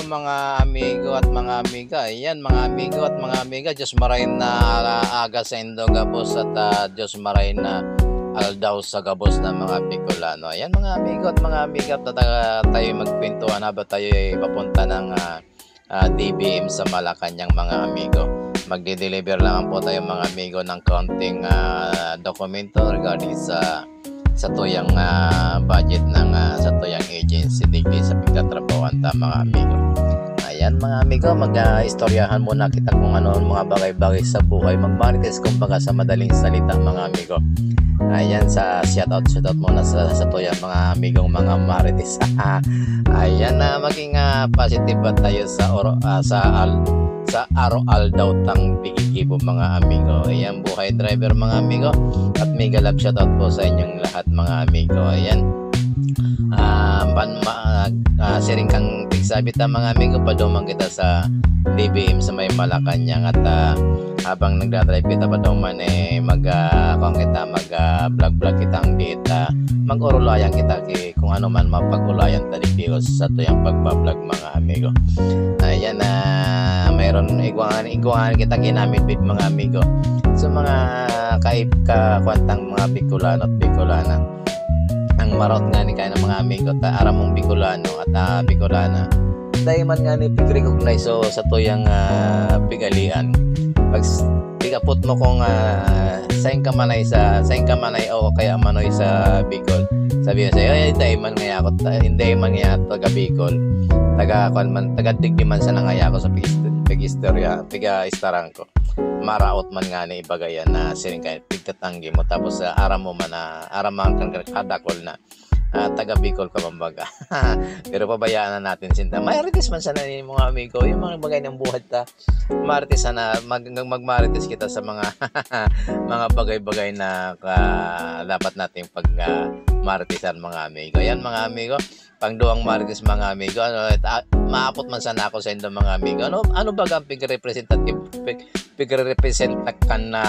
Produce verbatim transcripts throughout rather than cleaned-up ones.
Mga amigo at mga amiga, ayan, mga amigo at mga amiga, Diyos maray na aga sa indo gabos at, ah, Diyos maray na aldaw sa gabos na mga Bicolano. Ayan, mga amigo at mga amiga, tata-, tayo magkwentuhan habang tayo ay papunta ng, ah, ah, D B M sa Malacañang, mga amigo. Magdi-deliver lang po tayo, mga amigo, ng kaunting, ah, dokumento regarding sa, sa tuyang, ah, budget ng, ah, sa tuyang agency digdi sa pagtatrabahoan ta, mga amigo. Ayan, mga amigo, mag, ah, istoryahan muna kita kung ano ang mga bagay-bagay sa buhay. Magmarites, kumbaga, sa madaling salita, mga amigo. Ayan, sa shout out, shout out muna sa, sa tuyang mga amigong mga marites. Ayan na, maging, ah, positive ba tayo sa oro-, ah, sa al-, sa araw-aldaw tang piggigibo, mga amigo. Ayan, buhay driver, mga amigo. At mega love shout out po sa inyong lahat, mga amigo. Ayan. Ah, ban-, ma-, ah, siring kan pigsabi ta, mga amigo, paduman kita sa D B M sa may Malacañang at, ah, habang nagdadrive kita paduman, eh, mag, ah, kuwan kita, mag, ah, vlog-vlog kita ang diit, ah, mag-orulayan kita ki kung ano man mapag-ulayan ta digdi sa tuyang pagbablog, mga amigo. Ayan, ah, mayroon igwangan, igwangan kita ginamit bit, mga amigo. So, mga kaib-, ka-, kwantang mga Bicolano at Bicolana. Ang marot nga ni kaya ng mga amigo, ta, aram mong Bicolano at, ah, Bicolana. Dai man nga ni pig-recognize so sa tuyang, ah, pigalian. Pag s-, pigapot mo kung, ah, sain ka manay sa, sain ka manay o kaya manoy sa Bicol. Sabi niya sa'yo, "Ay, dai man ngaya ako, ta-, hindi man ngaya taga Bicol. Taga, kwan man, taga digdi man sana ngaya ako sa pig-, pig-istorya, piga-istaran ko." Maraot man nga ni ibaga yan na siring ka, pigtatanggi mo, tapos, ah, aram mo man na, aram man kan kadakol na, ah, taga Bicol ka, kumbaga. Pero pabayaan na natin sinda. Marites man sana yung mga amigo, yung mga bagay ng buhat ta. Marites sana, mag-, mag-, magmarites kita sa mga, mga bagay-bagay na ka-, dapat nating pag, ah, maritesan, mga amigo. Yan, mga amigo, pangduwang marites, mga amigo. Ano, ta-, maapot man sana ako sa indo, mga amigo. Ano, ano ba ang pigrepresentative, pig-, pigrepresenta kan na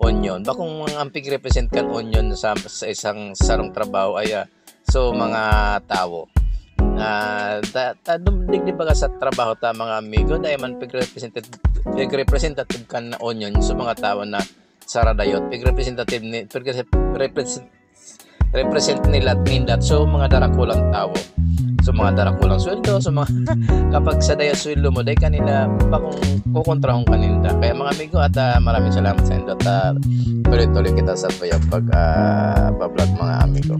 onion? Bakong ang pigrepresent kan onion sa, sa isang sarong trabaho ay, ah, so, mga tawo. Ah, ta-, ta-, dum-, digdi baga sa trabaho ta, mga amigo, dai man pigrepresentative, pigrepresentative kan onion sa mga tawo na saradayot. Pigrepresentative ni, pigre-, represent-, represent nila, ninda, so, mga darakulang tawo. So, mga darakulang sweldo, so, mga, kapag sa dayot sweldo mo, dai kanila, bakong kukontrahon ka ninda. Kaya, mga amigo, at, ah, maraming salamat sa indo, at, ah, tuloy-tuloy kita sa tuyang pag, ah, pa-vlog, mga amigo.